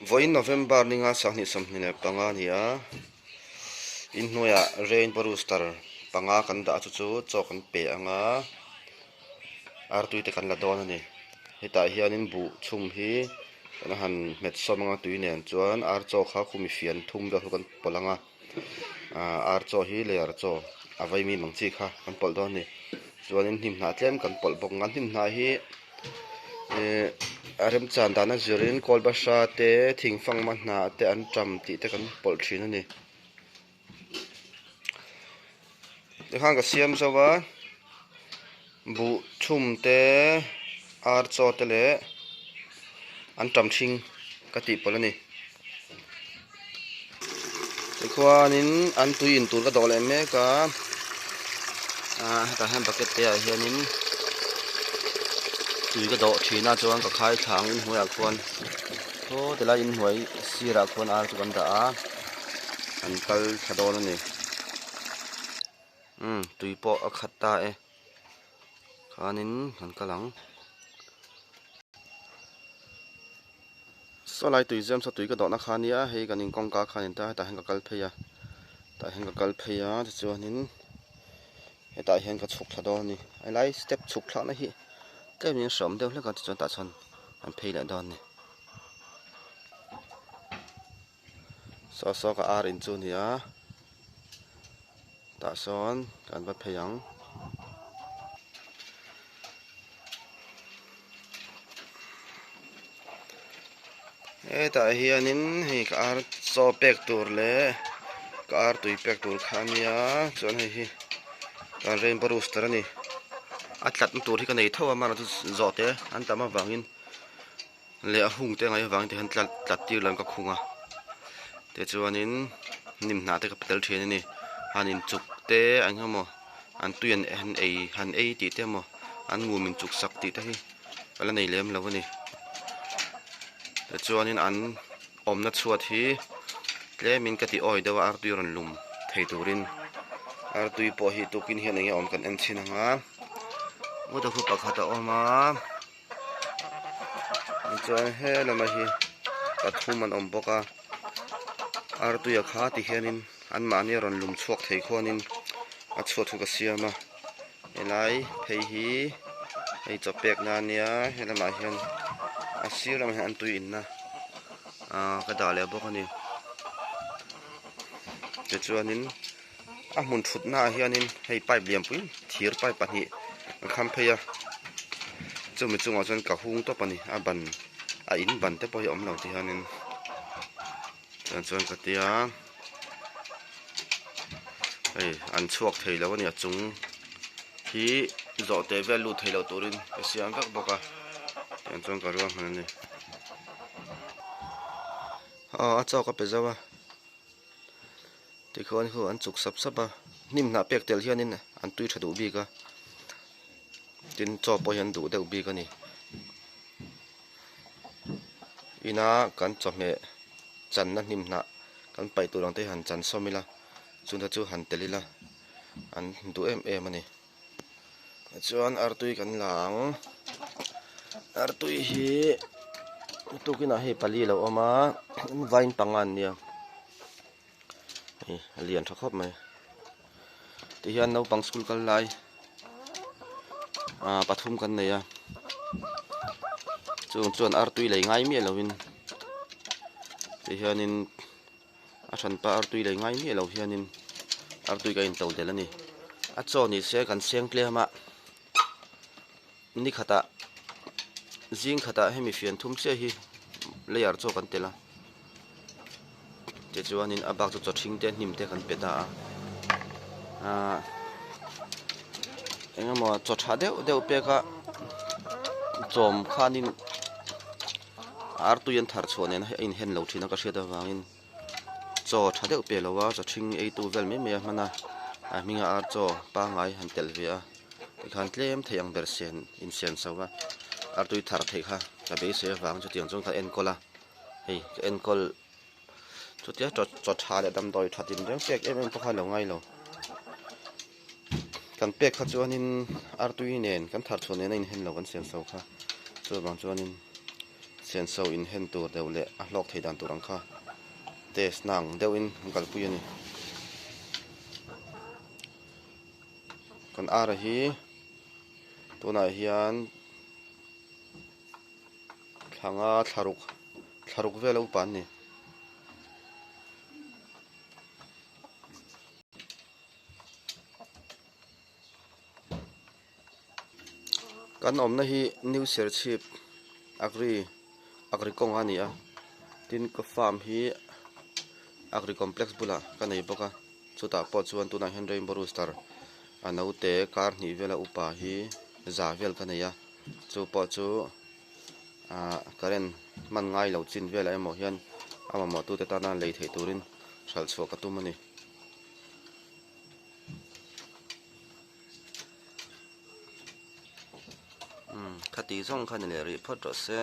Vawiin November ninga 2025 a ni a, inhnuaiah Rainbow Rooster panga kan dah a chu chu chaw kan pe ang a, artui te kan la dawn a ni. Hetah hianin buh chhum hi kan han hmet sawm ang a tui nen chuan ar chaw kha khumi fian thum vel khu kan pawlh ang a, ah ar chaw hi layer chaw a vaimim ang chi kha kan pawlh dawn a ni. Chuanin hnim hnah tlem kan pawlh bawk ang a, hnim hnah hi Ihh a remchan dana zirin kawl bahra te thing fanghma hnah te an tam tih te kan pawlh thin a ni. Tikhan ka siam zo a buh thum te ar chaw te leh an tam hring ka tih pawlh a ni. Tikhuanin an tui in tur ka dawh leh mek a ah hetah hian bucket te ah hianin tui ka dawh thin a chuan ka khai thla ang inhnuaiah khuan thaw tilai inhnuai sirah khuan ar chu kan dah a an kal thla dawn a ni umm tui pawh a khat ta e khanin kan kal ang. Saw lai tui zem saw tui ka dawhna kha ania hei kan in kawngka khan in ta hetah hian ka kal phei a tah hian ka kal phei a tichuanin hetah hian ka chhuk thla dawn a ni helai step chhuk thlakna hi tlem in hreawm deuh hlek a tichuan tah chuan an phei leh dawn a ni saw saw ka ar in chu a ni a tah sawn kan va phei ang. Hetah hianin hei ka ar chaw pek tur leh ka ar tui pek tur kha a nia chuan hei hi kan rainbow rooster a ni a tlatna tur hi ka nei tho a amaherawhchu zawh te an tam avangin leh a hung te ngaih avangin tihian tlat tlat tir lam ka khung a tichuanin hnim hnah te ka pe tel thin a ni han inchuk te eng emaw an tui an han ei han ei tih te emaw an ngum inchuk sak tih te hi ka la nei lem lo a ni tichuanin an awmna chhuat hi tlemin ka ti awi deuh a artui rawn lum thei turin artui pawh hi tukin hian enge awm kan en chhin ang a motor khu pakhat a awm a. Chuan he lamah hi pathum an awm bawk a artuia kha ti hianin anmahni a rawn lum chhuak thei khuanin a chhuat chu ka siam a helai phei hi hei chaw pek na ania he lamah hian a sir lamah hian an tui inna ah ka dah leh bawk a ni tichuanin. A hmun thutna ah hianin hei pipe lianpui thir pipe pahnih an kham phei a chumi chungah chuan ka hung tawp a ni a ban a in ban te pawh hi a awm lo ti hianin chuan chuan ka tia hei an chhuak thei lo a ni a chung hi zawhte vel lut thei lo turin ka siam vek bawk a tiang chuan ka ruahman a ni aw a chaw ka pe zo a. Tikhuan khu an chuk sap sap a, hnim hnah pek tel hianin an tui tha duh bik a, tin chaw pawh hi an duh deuh bik a ni. Ina kan chawhmeh channa hnim hnah kan paih tur ang te hi han chan sawm ila, chungte chu han tel ila an duh em em a ni. Tichuan artui kan la ang, artui hi tukinah hei pali a lo awm a vain panga an nia hei a lian tha khawp mai tihian naupang school kal lai ah pathum kan nei a chung chuan artui lei ngai miah lovin tihianin. A hranpa artui lei ngai miah lo hianin artui ka into del a ni. A chaw ni se kan seng tlem a, ni khatah zing khatah hemi fian thum chiah hi layer chaw kan tel a, tichuanin a bak chu chaw ṭhing te hnim te kan pe ta a, aaa eng emaw chaw ṭha deuh deuh pek a chawm khanin. Artui an thar chhuah nen a inhen lo thin a ka hriat avangin chaw tha deuh pe lo a chaw ṭhing eitu vel mai mai a hman a a hminga ar chaw pangngai han telh ve a tikhan tlem thei ang ber sen insen chho a artui thar theih kha ka beisei avang chutiang chuan ka enkawl a hei ka enkawl chutia chaw chaw tha leh damdawi tha tin reng pek em em pawh kha a lo ngai lo kan pek kha chuanin artui nen kan thar chhuah nen a inhen lo kan siam chho kha chuvang chuanin. Senso inhen tur deuh leh a hlawk thei dan tur ang kha test na ang deuhin an kalpui a ni. Kan ara hi tunah hian thla nga thla ruk thla ruk vel a upa an ni. Kan awmna hi New Serchhip Agri Agri kawng a ni a tin ka farm hi Agri complex bulah ka nei bawk a chutah pawh chuan tunah hian Rainbow Rooster a naute kar hnih vela upa hi za vel ka nei a chu pawh chu ah current hman ngai lo chin velah emaw hian a mamawh tute tana lei theih turin hralh chhuah ka tum a ni. Umm khati zawng kha ni leh rih phawt rawh se.